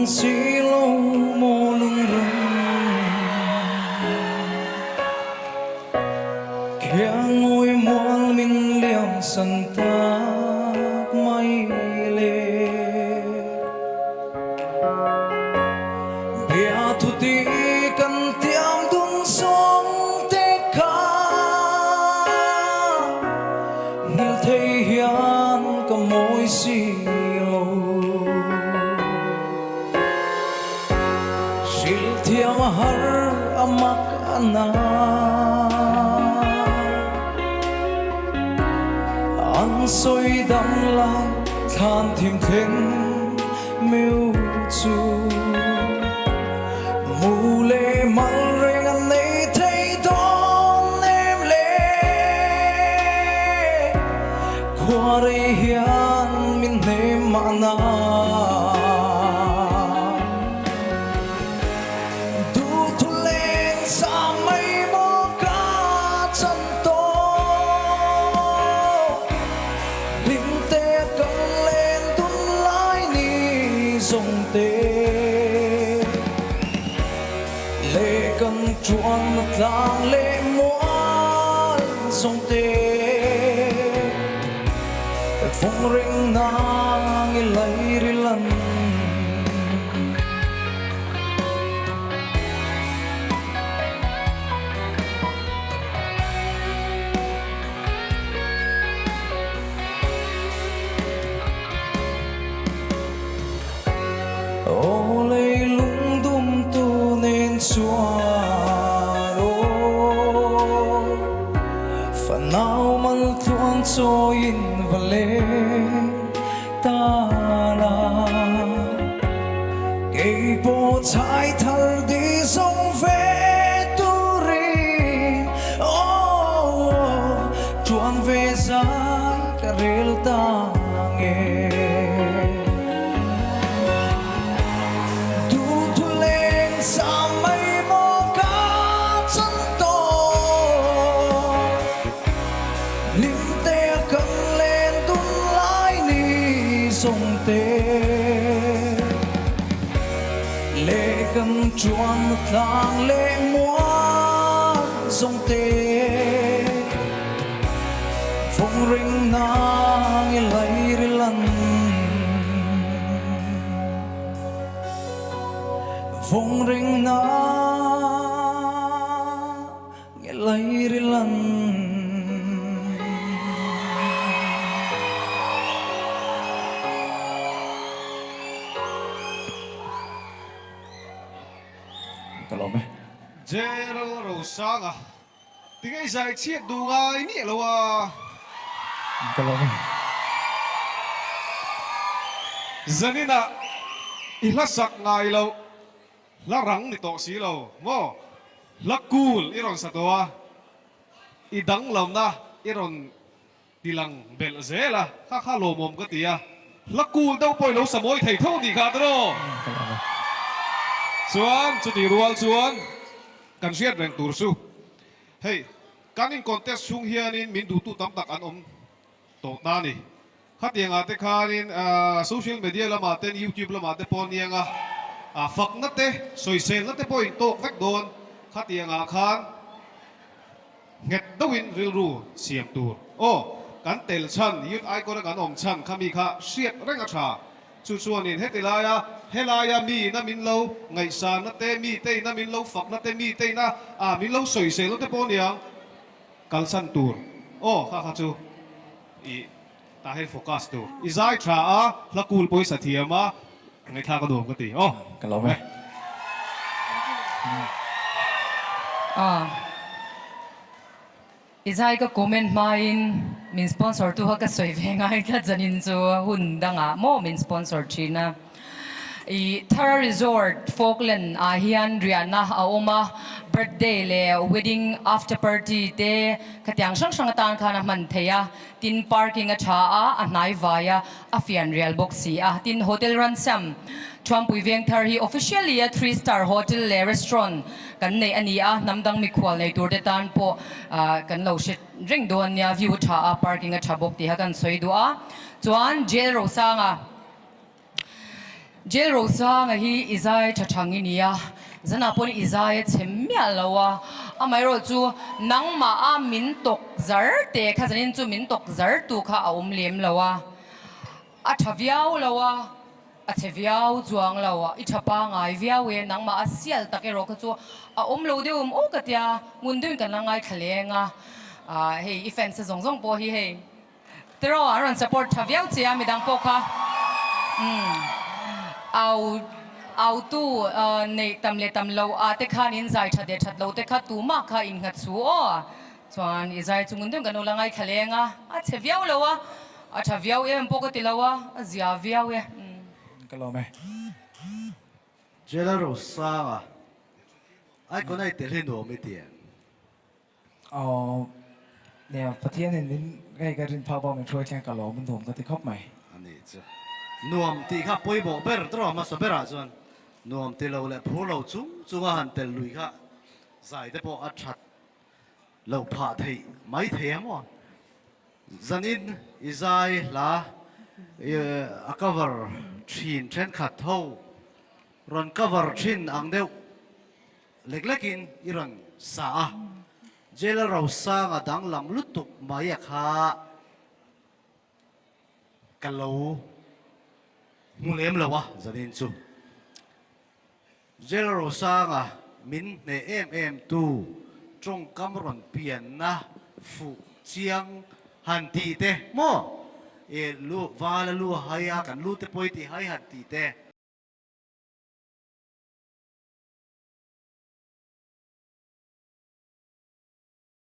dawn si lo maw lungrun Khiangawi mual min liam san tak mai le. Biathu ti kan tiam dun sawng te kha Ngil thei hian ka mawi si lo. Hrilh thiam a har a mak a na. An sawi dang lai thlan thim thleng meu chu. Mu leh mal reng an nei thei dawn em le? Khua rei hian min hnem mahna. Duhthu leng sa mai maw ka chan tawh. Hlim te kan len dun lai ni zawng te. Le kan chuan na tlang leh mual zawng te. Vawng reng nang i lairilan. Aw leilung dumtu nen chuan aw Fanau maltluang chawiin va leng ta la Kei pawh chhai thar di zawng ve turin aw Tuan ve zai ka rel ta nge. Duhthu leng sa mai maw ka chan tawh Hlim te a kan len dun lai ni zawng te Le kan chuan na tlang leh mual zawng te Vawng ring nang i lairilan Vawng ring nang i lairilan. Ka lawm e. Gerald Rosanga Tinge i zai chhiat duh ngai miah lo a. Ka lawm e. Zaninah i hla sak ngai loh, hla rang ni tawh si lo maw? Hla cool i rawn sa tawh a, i danglamna i rawn tilang belh zel a, kha kha lawmawm ka ti a, hla cool deuh pawh i lo sa mawi thei tho tih kha tiraw? Chuan chutih rual chuan kan hriat reng tur chu hei kan in contest chhung hianin min duhtu tam tak an awm tawh ta a ni. Khatiangah te khanin social media lamah ten youtube lamah te pawh aniang a, fakna te sawiselna te pawh in tawk vek dawn khatiangah khan. Nghet deuhin rilru siam tur. Aw, kan tel chhan, Youth Icon a kan awm chhan kha mi kha hriat reng a tha. Chu chuanin heti laia, helaia mi ina min lo ngaihsanna te, mi te ina min lo fakna te, mi te ina ah min lo sawiselna te pawh aniang kalsan tur. Aw, kha kha chu i tah hian focus tur. I zai tha a, hla kul pawh i sa thiam a, ngaihthlak a nuam ka ti. Aw, Ka lawm e. Ah. I zai ka comment hmain min sponsor tu kha ka sawi ve ngai tlat zanin chu hun dangah maw min sponsor thin a. I Thara Resort Falkland ah hian riahna a awm a, birthday leh wedding after party te khatiang hrang hrang atan khan a hman thei a, tin parking a tha a, a hnai vai a, a fian rial bawk si a. Tin Hotel Ransam Thuampui Vengthar hi officially a three star hotel leh restaurant kan neih a ni a, hnam dang mikhual nei tur te tan pawh kan lo hre reng dawn nia, view a tha a, parking a tha bawk tih kha kan sawi duh a. Chuan Jail Rosanga. Jail Rosanga hi i zai tha thang i nia, zanah pawn i zai a chhe miah lo a, amaherawh chu nangmah a min tawk zar te kha zanin chu min tawk zar tu kha a awm lem lo a, a tha viau lo a, a chhe viau chuang lo a, i tha pangai viau e, nangmah a sial tak erawh kha chu a awm lo deuh awm aw ka tia, ngun deuhin kan la ngaithla leng a, hei i fans te zawng zawng pawh hi hei. Tiraw an rawn support tha viau che a midang pawh kha umm au au tu neih tam leh tam lo ah te khan in zai that leh that lo te kha tumah kha in nghat chu aw chuan i zai chungun deuh kan lo la ngaithla leng a a chhe viau lo a a tha viau em pawh ka ti lo a a zia viau e umm. Ka lawm e. Jailer Rosanga, Icon a i tel hi nuam i ti em? Aw, nia, Pathianin min ngei ka rin phak bawk min hruai thleng ka lawm a nuam ka ti khawp mai. A nih chu. Nuam tih kha pawimawh ber tawh a hmasa berah chuan nuam ti lo leh phur lo chung chunga han tel lui kha zai te pawh a that loh phah theih mai thei ang aw. Zanin i zai hla a cover thin thenkhat ho rawn cover thin ang deuh. Lek lekin i rawn sa a, Jail Rosanga danglam lutuk mai a kha ka lo hmu lem lo a zanin chu. Jail Rosanga min hneh em em tu tawngkam rawn pianna fuh chiang han tih te maw? E lu vala lu hai a kan lu te pawi tih hai han tih te.